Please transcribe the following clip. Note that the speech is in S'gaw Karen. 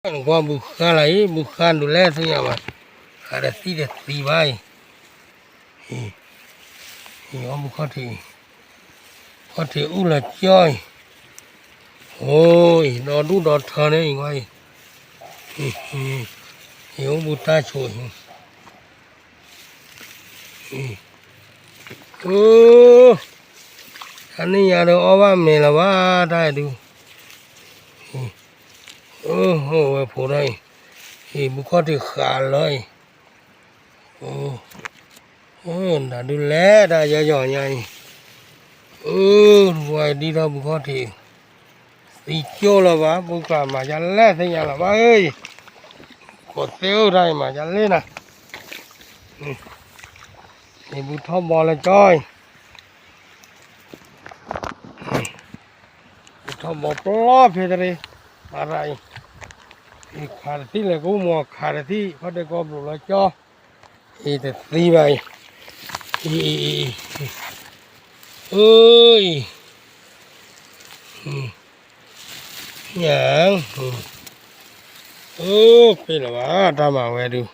နကွၢ်ဘုဃါလၢအံၤ ဘုဃါဒုးလဲၣ်သ့ၣ်ညါဘၣ်, ဃးတသံၣ်တသံဘၣ်အံၤ, အံၤ အံၤ အီၣ်ဘုခီၣ်ထံး, ခီၣ်ထံးအူၣ်လီၤကၠီအံၤ, အိၣ်အံၤ ဒီဒူၣ်ဒီထၢန့ၣ်အံၤကွၢ်အံၤ, အံၤ အိၣ်ဘုတၢ်ဆိးအံၤ အၢ, တၢ်န့ၣ်ညါဒီးအီၣ်ဘၣ်မဲာ်လၢၤဘၣ် တၢ်အံၤဒုး, အၢ အိၣ်ဝဲဖိဒီးအံၤ, အံၤ ဘုခီၣ်ထံးဃးလီၤအံၤ, အၢ နဒုးလဲၤတၢ်ယီယီညါအံၤ, အၢ ဝဲဒ်ထီၣ်ဘုခီၣ်ထံး သံကၠိၣ်လၢၤဘၣ် ပုၢ်ကျးမၤဒ်လဲၣ်သ့ၣ်ညါလီၤဘၣ်ဧၢ, ကိးသ့ၣ်အိၣ်တၢ်အံၤမၤဒ်လဲၣ်နၤ, အံၤ ဘုထီၣ်ဘီလၢကၠီအံၤ, ဘုထီၣ်ဘီပျီဖဲတရ့ မၤရၤအံၤ, အံၤခးတသံၣ်လဲၤကအိၣ်မီၤ ခးတသံၣ် ခီၣ်ဒဲးကီဘျိးလၢကၠီ, အံၤတသံဘၣ်အံၤ, အံၤ အံၤ အံၤ အံၤ, အၢ အံၤ ညါ, အၢ ပ့ၢ်လၢၤဘၣ် တၢ်မၤဝဲဒုး,